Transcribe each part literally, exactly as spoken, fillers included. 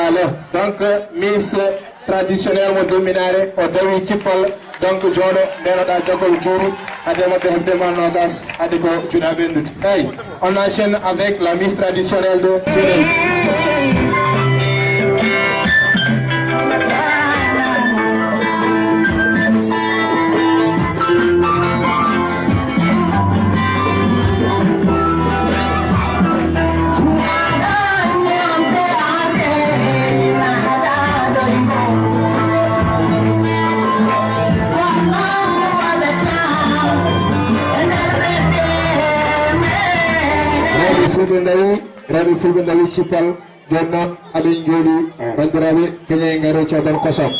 Alors, donc, Miss traditionnel mo Dumminaare, o dawi cippal. Donc, jooɗo, ndenoɗaa jagol juuru, hade maɓɓe heɓde ma noogas, hade ko juuɗa ɓenndude. Eyi, on enchaîne avec la Miss traditionnelle de Sénégal. Rewɓe Fulɓe ndawi, rewɓe Fulɓe ndawi cippal. Jooni noon, aɗen njooɗi, banndiraaɓe, keñe ngare codon kosam.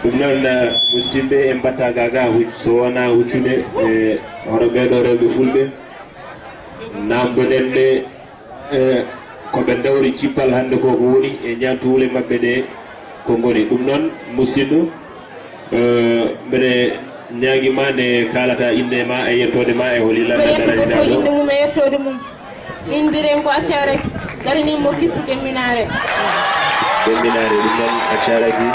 Ɗum noon, eh, musidɓe, en mbatta gaga, huc-, so wona huccude, eh, hono ɓeeɗo rewɓe Fulɓe, namdoɗen ɓe, eh, ko ɓe ndawri cippal hannde ko, ko woni e ñaantuule maɓɓe ɗe, ko ngoni. Ɗum noon, musidɗo, eh, mbeɗe ñaagi ma nde kaalata innde ma e yettoode ma e holi lannda daraniɗaa ɗo. Innde mum e yettoode mum. Min mbiyetee ko Accaa Raki, daranii mo Kippu Demminaare. Demminaare, ɗum noon Accaa Raki.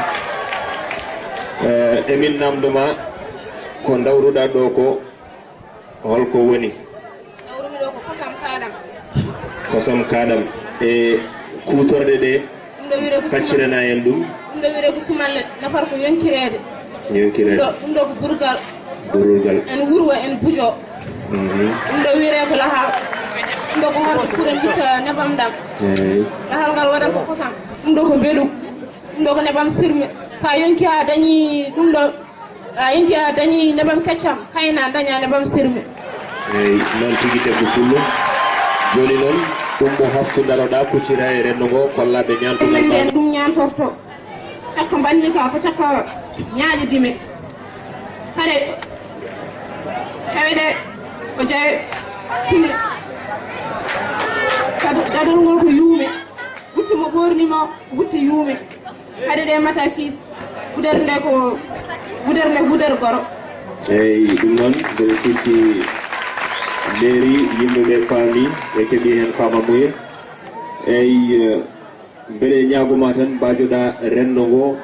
Eh, emin namndo ma ko ndawruɗaa ɗo ko holko woni? Ndawrumi ɗo ko kosam kaɗam. Kosam kaɗam. E kuutorɗe ɗe, ɗum ɗo wiyetee ko sumal. Faccirana en ɗum. Ɗum ɗo wiyetee ko sumalle, nafata ko yonkireede. Yonkireede. Ɗo, ɗum ɗo ko burgal. Burgal. En wurwa, en bujo. Mhm. Ɗum ɗo wiyetee ko lahal. Ɗum ɗo ko hoto kuren itta nebam ɗam. Eey. Lahal ngal waɗata ko kosam. Ɗum ɗo ko mbeɗu. Ɗum ɗo ko nebam sirme. So a yonki a dañi ɗum ɗo, a yonki a dañi nebam keccam, kayna daña nebam sirme. Eey, noon tigi debbo pullo. Jooni noon, ɗum mo haftu ndaroɗaa kuccira e renndo ngo, kollaaɓe ñaantugol. Enen nden ɗum ñaantorto. Cakka mbanni ka ko cakka ñaaƴe dime. Hare jawe ɗe ko jawe pine. Kadu-, dadol ngol ko yuume. Wutte mo ɓoorni mo, wutte yuume. Hade ɗe mata kiis. Wudere nde ko, wudere nde wudere goro. Eyi, ɗum noon, mbeɗa sikki leeri yimɓe ɓe paami, ɓe keɓi heen faamamuye. Eyi, eh, Mbeɗe ñaago ma tan, mbaajoɗaa renndo ngo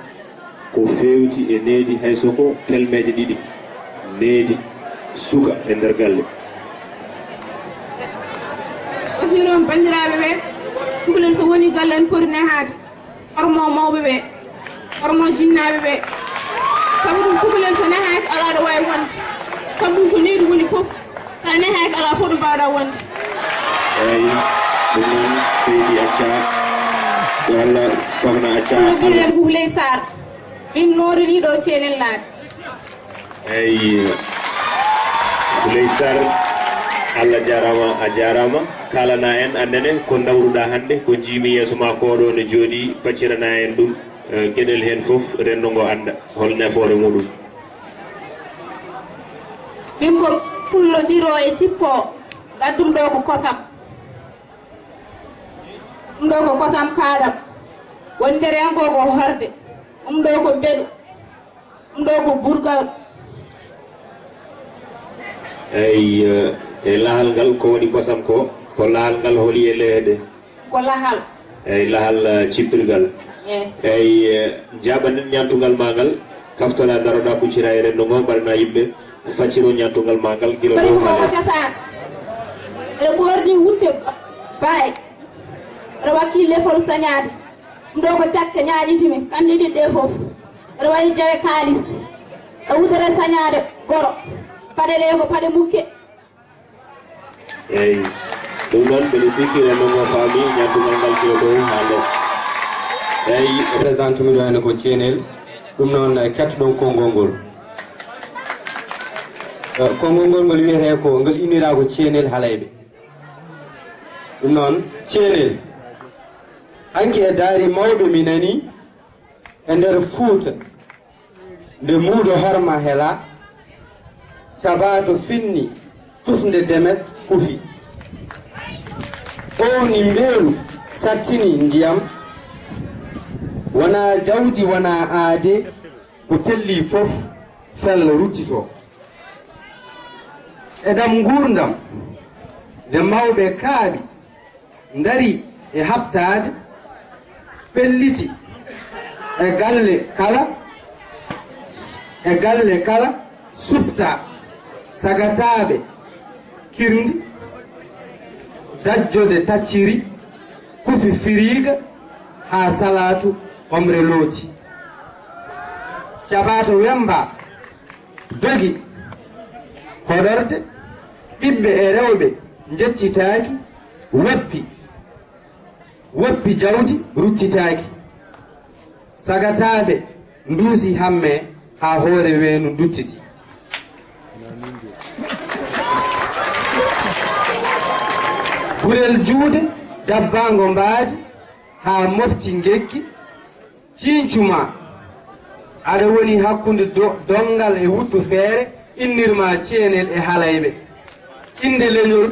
ko feewti e needi, hay so ko kelmeeje ɗiɗi needi suka e nder galle. Aussi noon, banndiraaɓe ɓe, cukalel so woni galle, ene foti nehaade. Hormo mawɓe ɓe, hormo jinnaaɓe ɓe. Sabu ɗum, cukalel so nehaaki, alaa ɗo waawi wonde. Sabu ɗum, ko needi woni fof. So a nehaaki, alaa fof ɗo mbaawɗaa wonde. Eeyi, ɗum noon, seydi Acca, yo Allah, sohna Acca, ɗum no Allah. Mbiyen Boubou Leye Sarr, min noorini ɗo Ceenel Laaɓe. Eeyi, Boubou Leye Sarr, Allah jaaraama, a jaaraama. Kaalana en, annene, ko ndawruɗaa hannde, ko njiimi yeeso ma ko ɗo ne jooɗi, paccirana en ɗum, eh, geɗel heen fof, renndo ngo annda hol nafoore muɗum. Min ko pullo ɓiro e cippo, ngaddum ɗo ko kosam. Ɗum ɗo ko kosam kaaɗam. Woni nder heen ko ko horde. Ɗum ɗo ko mbeɗu. Ɗum ɗo ko burgal. Eyi, eh, e lahal ngal ko woni kosam ko, ko lahal ngal holi e leyɗe? Ko lahal. Eyi, lahal, eh, cippirgal. Eyi. Eyi, eh, njaɓanen ñaantungal ma ngal, kaftoɗa daroɗa kuccira e renndo ngo, mbaɗana yimɓe facciro ñaantungal ma ngal gila. Mbaɗi ɗo ko hale. Ko cosaan. Eɗo ɓorni wutte baay. Eɗo wakki lefol sañaade. Ɗum ɗo ko cakke ñaaƴitimi, kanɗe ɗiɗi ɗe fof. Eɗo waɗi jawe kaalis. E wudere sañaade goro. Paɗe ɗe ko paɗe mukke. Eyi. Ɗum noon, mbeɗa sikki renndo ngo faami ñaantungal ngal gila dow haa les. Eyi. Présente mi ɗo hannde ko Ceenel. Ɗum noon, eh, kettoɗon konngol ngol. Eh, konngol ngol ngol wiyetee ko, ngol innira ko Ceenel Halayɓe. Ɗum noon, Ceenel. Hanki e daari mawɓe mi nani e nder Fuuta. Nde muudo horma hela, cabaato finni, tufnde demet kufi. Owni mbeelu, sattini ndiyam. Wonaa jawdi, wonaa aade, ko telli fof, fel ruttito. E ɗam nguurndam, nde mawɓe kaaɓi, ndari e haɓtaade, pelliti e galle kala, e galle kala, suɓta sagataaɓe kirndi, dajjode tacciri, kufi firiiga haa salaatu omre looti. Cabaato wemba, dogi hoɗorde, ɓiɓɓe e rewɓe njeccitaaki, woppi, woppi jawdi ruttitaaki. Sagataaɓe nduusi hamme haa hoore weenu duttiti. Gurel juude dabbaango mbaadi haa mofti ngekki. Ciiñcu ma, aɗa woni hakkunde do-, donngal e wuttu feere, innir ma Ceenel e Halayɓe. Innde leñol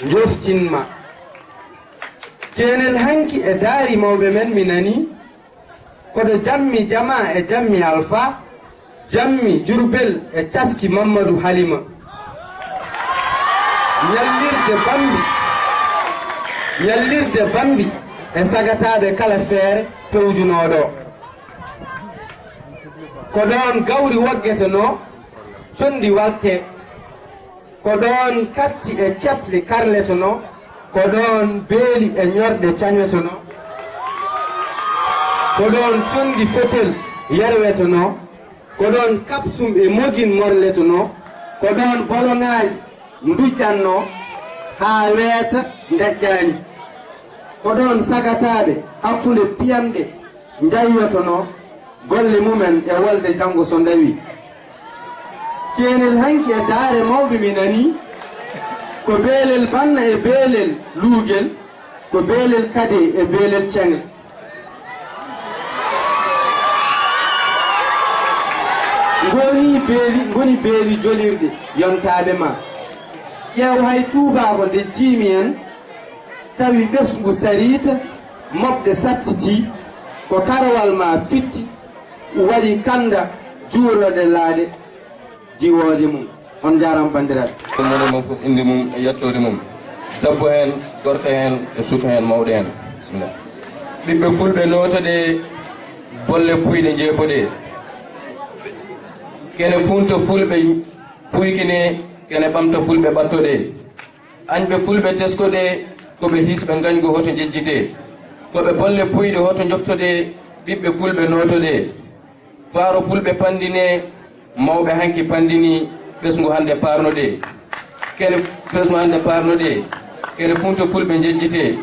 njoftin ma. Ceenel hanki e daari mawɓe men mi nani, koɗo jammi jama e jammi alfa, jammi Jurbel e caski Mammadu Halima. Ñallirde Bambi, ñallirde Bambi e sagataaɓe kala feere pewjunooɗo. Ko ɗoon gawri waggetenoo, conndi walte. Ko ɗoon katti e ceɓli karletenoo, ko ɗoon beeli e ñorɗe cañetenoo, ko ɗoon conndi fetel yerwetenoo, ko ɗoon kapsum e mogin morletenoo, ko ɗoon boloŋaaji nduƴƴatnoo haa weeta ndeƴƴaani, ko ɗoon sagataaɓe hakkunde piyanɗe njayyotonoo golle mumen e wolde janngo so ndawii. Ceenel hanki e daare mawɓe mi nanii, ko beelel banna e beelel luugel, ko beelel kade e beelel ceŋel. Ngoni beeli, ngoni beeli jolirɗe yontaaɓe ma. Ƴeew hay tuubaako nde jiimi en, tawi ɓesngu sariita, moɓɗe sattitii, ko karowal ma fitti, waɗi kanda juurooɗe laaɗe jiwooje mum. On njaaraama, banndiraaɓe. Ɗum woni mum fof innde mum e yettoode mum. Debbo heen, gorko heen, e suka heen, mawɗo heen. Bisimilla. Ɓiɓɓe fulɓe nootoɗee, bolle puyɗe njeepoɗee. Kene funto fulɓe puykine, kene ɓamta fulɓe ɓattoɗee. Añɓe fulɓe teskoɗee, ko ɓe hisɓe ngañgu hoto njejjitee. Ko ɓe bolle puyɗe hoto njoftoɗee, ɓiɓɓe fulɓe nootoɗee. Faaro fulɓe panndinee, mawɓe hanki panndinii, ɓesngu hannde paarnoɗee. Kene ɓesngu hannde paarnoɗee. Kene funto fulɓe njejjitee.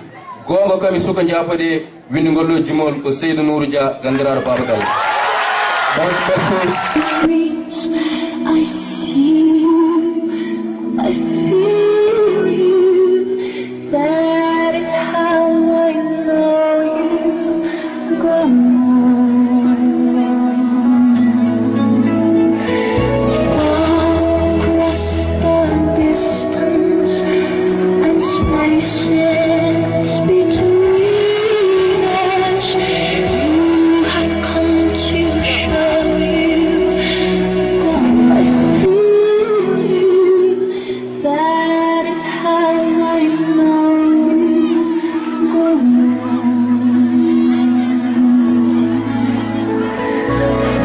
Goonga kami suka njaafoɗee, winndugol ɗoo jimol ko Seydou Nourou Dia, ganndiraaɗo Baaba Galle. Donc, merci. I see you, I feel you. That is how I know you go on. Far across the distance and spaces between us, you have come to show you go on. I feel you. That is how I know you go on.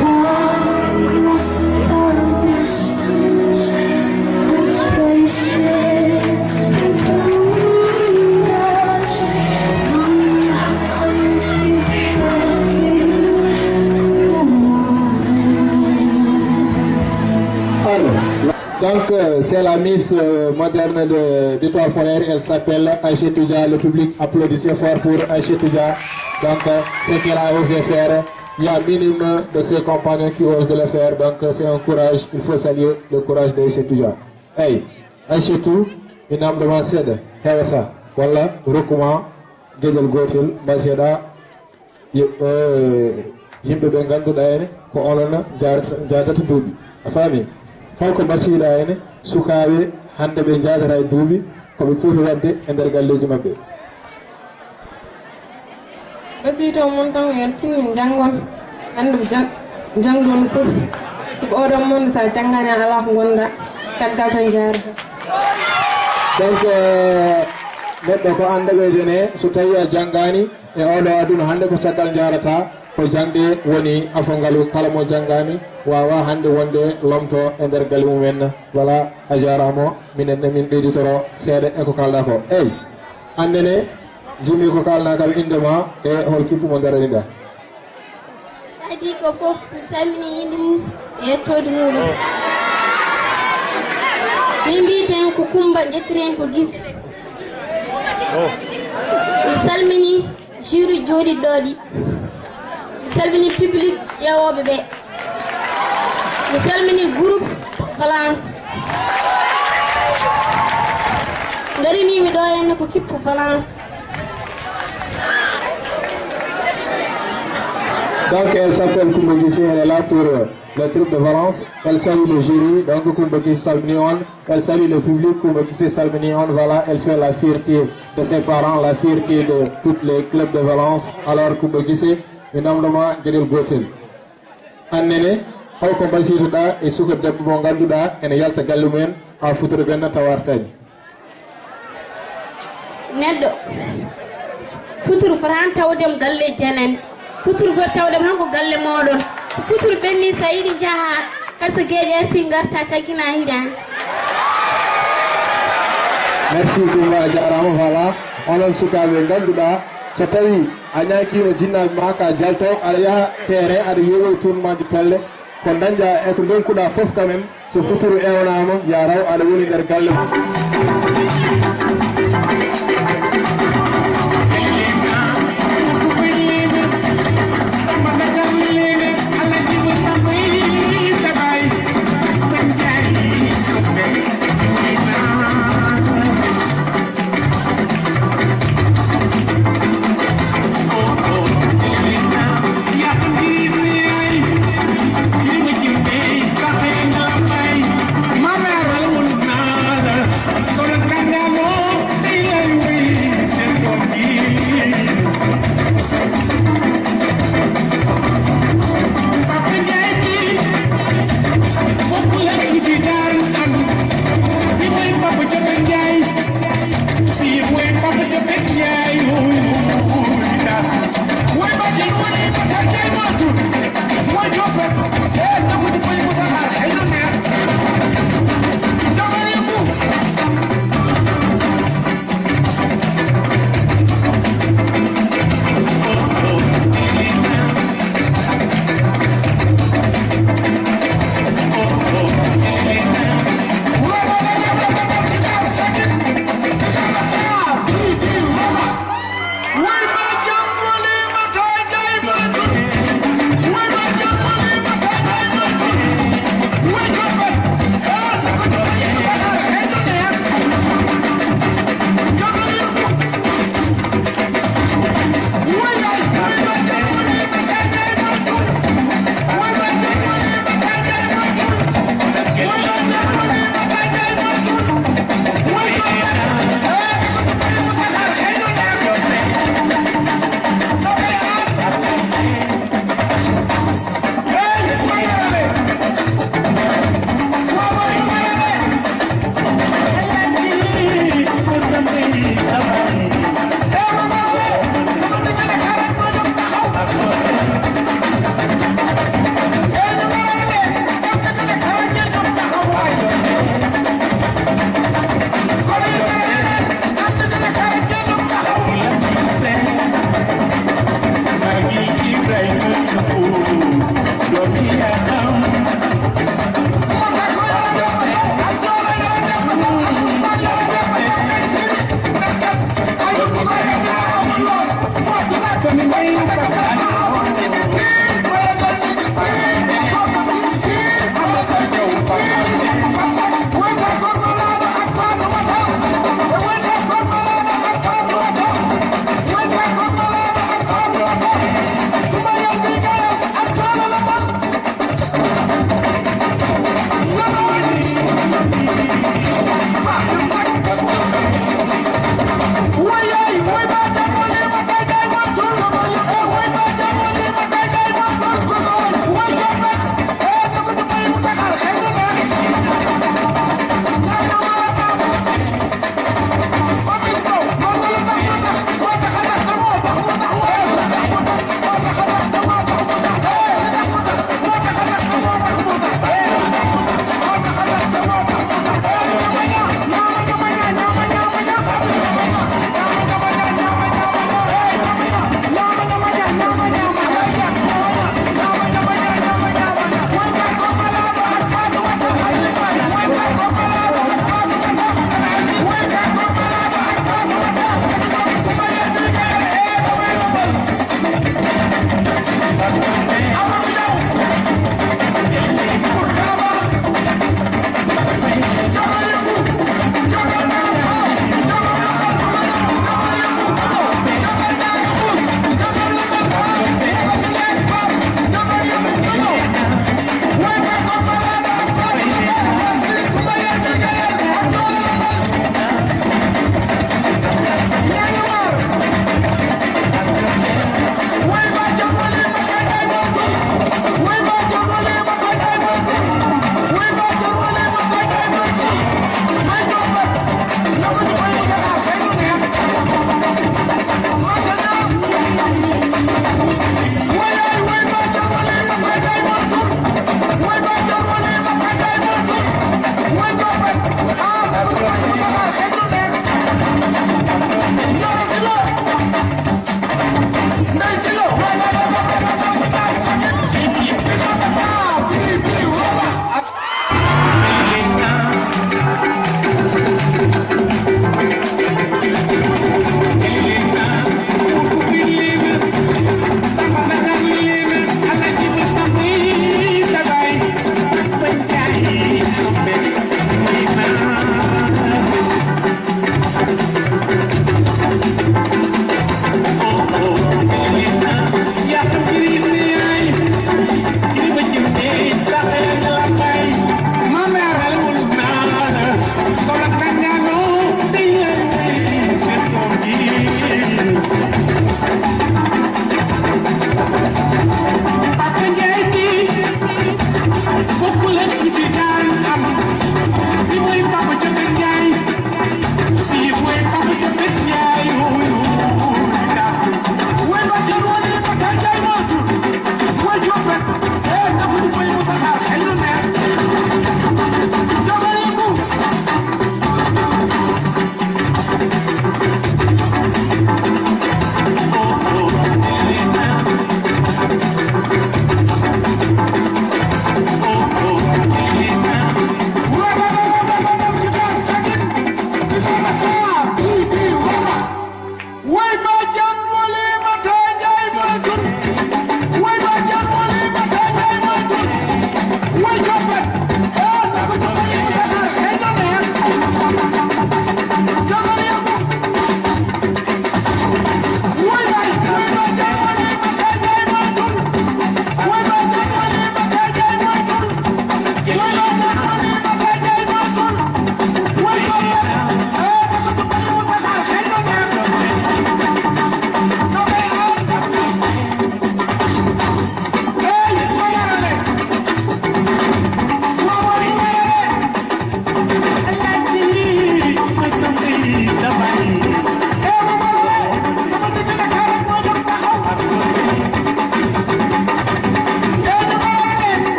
Far across the distance and spaces between us, you have come to show me go on. Pardon. Donc, euh, c'est la Miss, euh, moderne de, de Trois Frères. Elle s'appelle Aïcha Toudia. Le public applaudit fort pour Aïcha Toudia. Donc, euh, ce qu'elle a osé faire, il y a minimum de ses compagnons qui osent le faire. Donc, euh, c'est un courage. Il faut saluer le courage d'Aïcha Toudia. Hey, Aïcha Tou, mi namdo ma seeɗa, hewata, walla rokkuma geɗel gotel, mbaseɗa. Yo, eh, yimɓe ɓe ngannduɗaa ene ko onon njaadata, njaadata duuɓi. A faami? Holko mbasiiɗaa ene sukaaɓe hannde ɓe njaadata e duuɓi, ko ɓe poti waɗde e nder galleeji maɓɓe? Mbasiyto mon tan, yo tinno njanngon. Hannde jang-, janngon fof. Ko oɗon mon, so a janngaani, alaa ko ngonɗaa. Caggal tan njaarata. Donc, eh, neɗɗo ko annda ɓeyden e, so tawii a janngaani, e oɗo aduna hannde ko caggal njaarata, ko jaŋde woni afongalu. Kala mo janngaani waawaa hannde wonde lomto e nder galle mum en. Voilà, a jaaraama, minen ne min ɓeyditoro seeɗa e ko kaalɗaa ko. Eey, hannde ne, njimi ko kaalɗaa kam innde maa e hol kippu mo ndaraniɗaa. Kadi ko fof mi salmini yimɓe mum e yettoode muɗum. Min mbiyeten ko Kumba, njettiren ko Gise. Mi salmini jury jooɗiiɗo ɗi. Mi salmini public ƴeewooɓe ɓe. Mi salmini groupe Valence. Ngarini mi ɗo henne ko kippu Valence. Donc, elle s'appelle Koumba Guissé, elle est là pour, euh, le troupe de Valence. Elle salue le jury, donc Koumba Guissé salmini on. Elle salue le public, Koumba Guissé salmini on. Voilà, elle fait la fierté de ses parents, la fierté de tous les clubs de Valence. Alors, Koumba Guissé, mi namdoma geɗel gotel. Annene, holko mbasiytoɗaa e suka debbo mo ngannduɗaa ene yalta galle mumen haa futuro ɓenna tawa artaani? Neɗɗo, futuro fotaani tawdem galle janani. Futuro foti tawdem han ko galle mooɗon. Futuro ɓenni, so a yiɗi njaha, kadi so geeƴi arti ngarta, caggina hiɗa. Merci Koumba, a jaaraama. Voilà, onon sukaaɓe ngannduɗaa, so tawi a ñaagiima jinnaaɓe ma ka jalto, aɗa yaha terrain, aɗa yeewoya tournoi ji pelle, ko dañɗa e ko ndonkuɗa fof quand même, so futuro ewnaama, ya raw aɗa woni nder galle ma.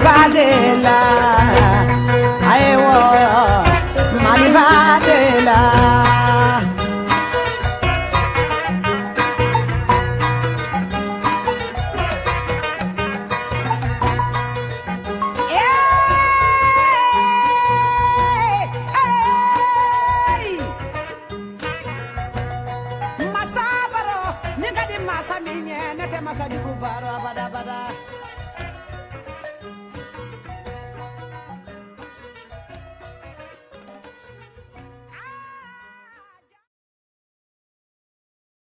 Fadela.